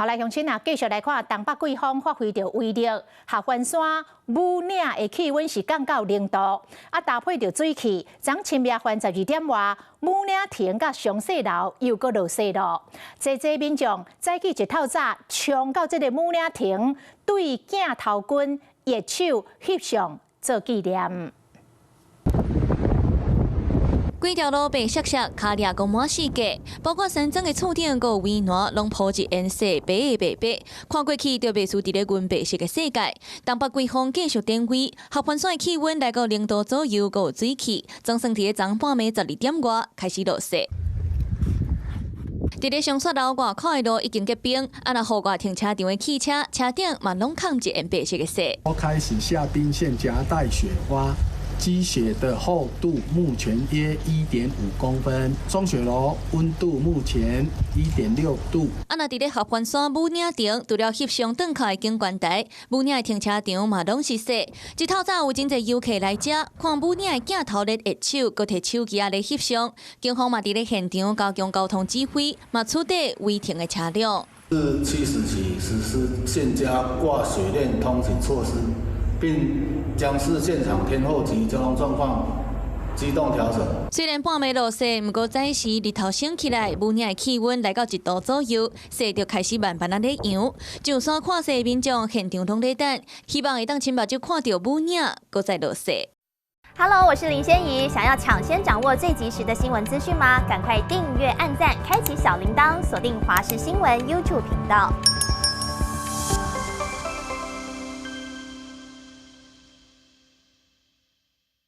好來，鄉親啊，繼續來看東北季風發揮著威力，合歡山武嶺的氣溫是降到0度，啊搭配著水汽，昨深夜番12點外，武嶺亭佮松雪樓又閣落雪咯。濟濟民眾早起一透早衝到這个武嶺亭，對鏡頭軍握手翕相做紀念。規條路白雪雪，跤掠講滿四界，包括山莊的厝頂閣有圍欄，攏鋪一顏色白的白白，看過去就袂輸佇咧銀白色的世界。東北季風繼續展威，合歡山的氣溫來到0度左右，閣有水汽，總算佇咧昨半暝12點外開始落雪。佇咧松雪樓外口的路已經結冰，啊若戶外停車場的汽車車頂嘛攏囥一層白色的雪。開始下冰霰夾帶雪花。積雪的厚度目前約1.5公分，松雪樓溫度目前1.6度。啊，若佇咧合歡山武嶺亭，除了翕相轉靠的景觀台，武嶺的停車場嘛攏是雪。一透早有真濟遊客來遮看武嶺的鏡頭咧握手，閣提手機仔咧翕相。警方嘛佇咧現場加強交通指揮，嘛取締違停的車輛。自7時起實施限加掛雪鏈通行措施，並將視現場天候及交通狀況機動調整。雖然半暝落雪，毋過早時日頭升起來，武嶺的氣溫來到1度左右，雪就開始慢慢仔咧揚。上山看雪的民眾現場攏咧等，希望會當親目睭看著武嶺閣再落雪。 Hello，我是林仙怡，想要搶先掌握最及時的新聞資訊嗎？趕快訂閱、按讚、開啟小鈴鐺，鎖定華視新聞 YouTube 頻道。